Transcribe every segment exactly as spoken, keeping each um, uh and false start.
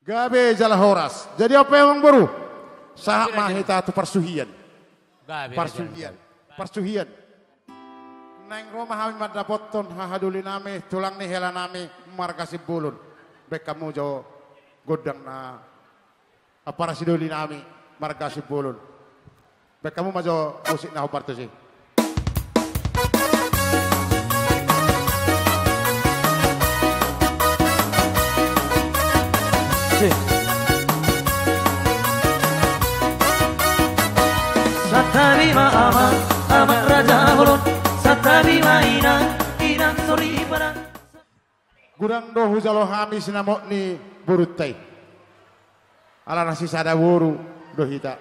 Gabe jala horas. Jadi on pe, amangboru, sahat ma hita tu parsuhian. Gabe. Parsuhian. Parsuhian. Naeng ro ma hami mandapothon hahadolinami, tulang ni helanami, marga Simbolon. Baen hamu jo gondang na ampara sidolinami, marga Simbolon. Baen hamu ma jo musik na hombar tusi. Santabi ma amang, amang raja bolon. Santabi ma inang, inang soripada. Godang do hujalo hami sinamot ni borunta i. Alana sisada boru do hita.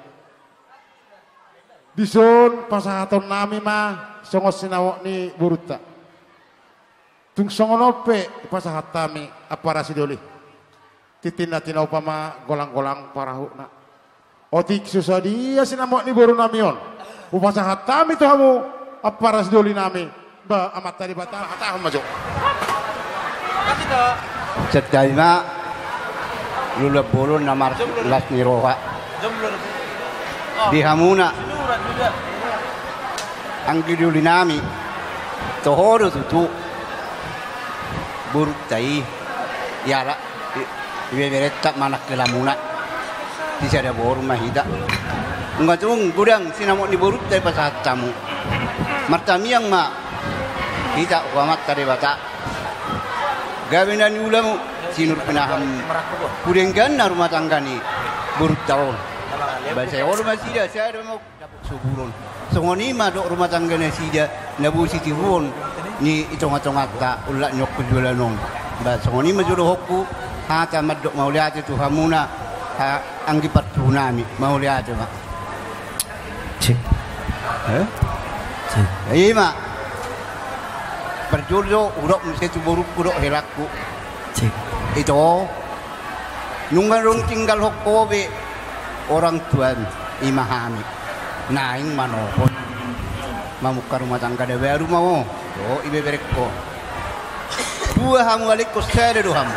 Dison pasahatonnami ma songon sinamot ni borunta. Tung songon on pe pasahat hami ampara sidoli. Tintin na tinopa ma golang-golang parahutna. Otik so sadia sinamot ni borunami on, hupasahat hami tu hamu ampara sidolinami. Ba amanta Debata, hatahon ma jo. Santabi ma, luluan bolon na marlas ni roha di hamuna anggi dolinami. Toho do tutu borunta i, iala i, ibeberenta manang helamuna. Sisada boru ma hita. Nunga tung godang sinamot ni borunta i pasahat hamu. Martamiang ma hita tu amanta Debata. Gabe na niulamu sinur pinahan, hudengganna rumah tangga ni borunta on. Ba sai olo ma nasida, sai olo ma dapot soburon. Songon i ma dok rumah tangga nasida na boi sitiruon ni i tonga-tonganta, olat ni okkon joloan on. Ba songon i ma jo dohononku, hata mandok mauliate tu hamuna, ha, anggi partuhunami, mauliate ma. Cik. Eh? Cik. Ima. Parjolo hudok muse tu borungku dok helangku. Cik. Ito. Nunga dung tinggalhon ho be orang tuam, ima hami. Naeng manopot. Mamungka rumah tangga na baru ma ho. O, ibeberengko. Dua hamu, alai ingkon sada do hamu.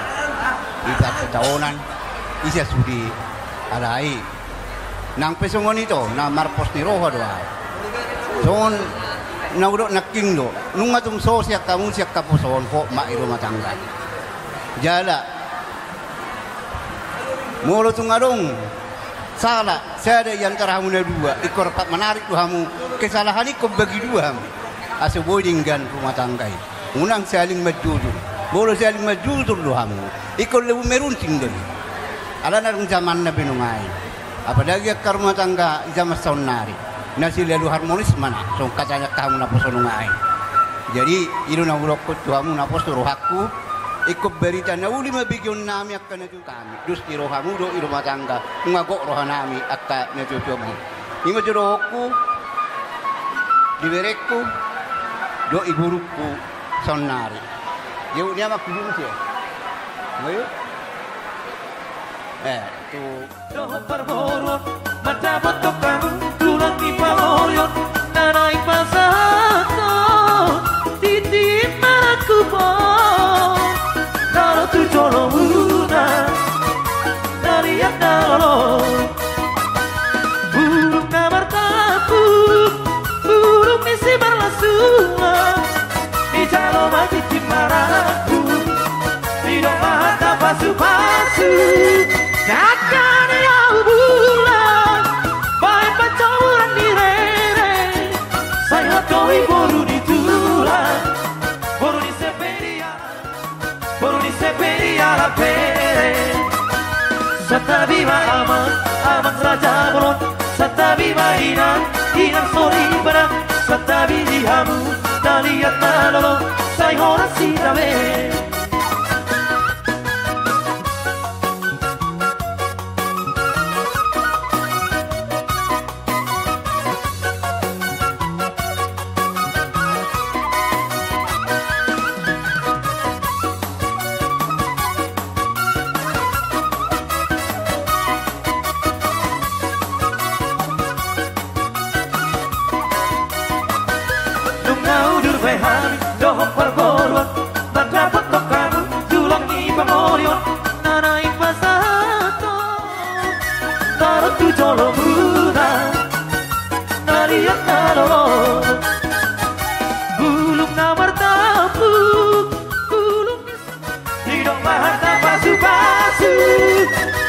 Di partaonan, isa sude. Alai. Nang pe songon ito, na marpos ni roha do ahu. Songon na hudok nangkin do. Nunga tung so sian hamu, sian haposoon, hot ma i rumah tangga. Jala. Molo tung adong sala sada i antara hamu na dua, ingkon rap manarik do hamu, kesalahan ingkon bagi dua hamu. Asa boi denggan rumah tangga i. Unang saling manjujur. Molo saling manjujur do hamu, ingkon lebur merunting do i. Alana dung jamanna be nuaeng. Apalagi angka rumah tangga i zaman saonnari. Na silalu harmonis ma na, songon hata ni angka hamu naposo nuaeng. Jadi, i do na hudokkon tu hamu naposo rohangku, ingkon barita na uli ma begeonnami angka na tu kami. Dos ni rohamu do i rumah tangga, nunga gok rohanami angka na tuatua on. Ima jo dohononku, di berengku, dohot i borungku, saonnari. Ia, ni ama kudung sia. Ayo. Eh, tu. Dohot parboruon, mandapothon hamu, tulang ni pangolion, na naeng pasahathon, tintin marangkup on, na ro tu jolomuna, na liat na lolo, burung na martampuk, burung ni simarlasungan, dijalo ma tintin marangkup, didok ma hata pasupasu, dangka ni au bulan, baen pancoran ni rere, sai hot do i boru ni tulang, boru ni Seperia. Boru ni Seperia na pere. Santabi ma amang, amang raja bolon. Santabi ma inang, inang soripada. Santabi di hamu, na liat na lolo. Sai horas hita be. Nunga udur be hami dohot parboruon, mandapothon hamu tulang ni pangolion, na naeng pasahat. Jolo muna na liat na lolo, bulung na martampuk, bulung didok ma hata pasupasu.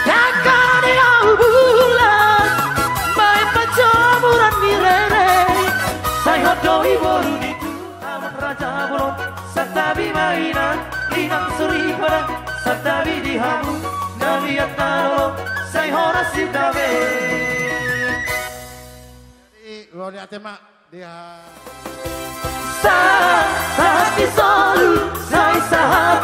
Angka ni au bulan, baen panjomuran ni rere, sai hot do i boru ni Tuhan. Amang raja bolon, santabi ma inang, inang soripada, santabi di hamu na liat na lolo, sai horas sintabe. Jadi, lo lihat ya, Mak, dia. Sa-, sahat ni solu, sai sahat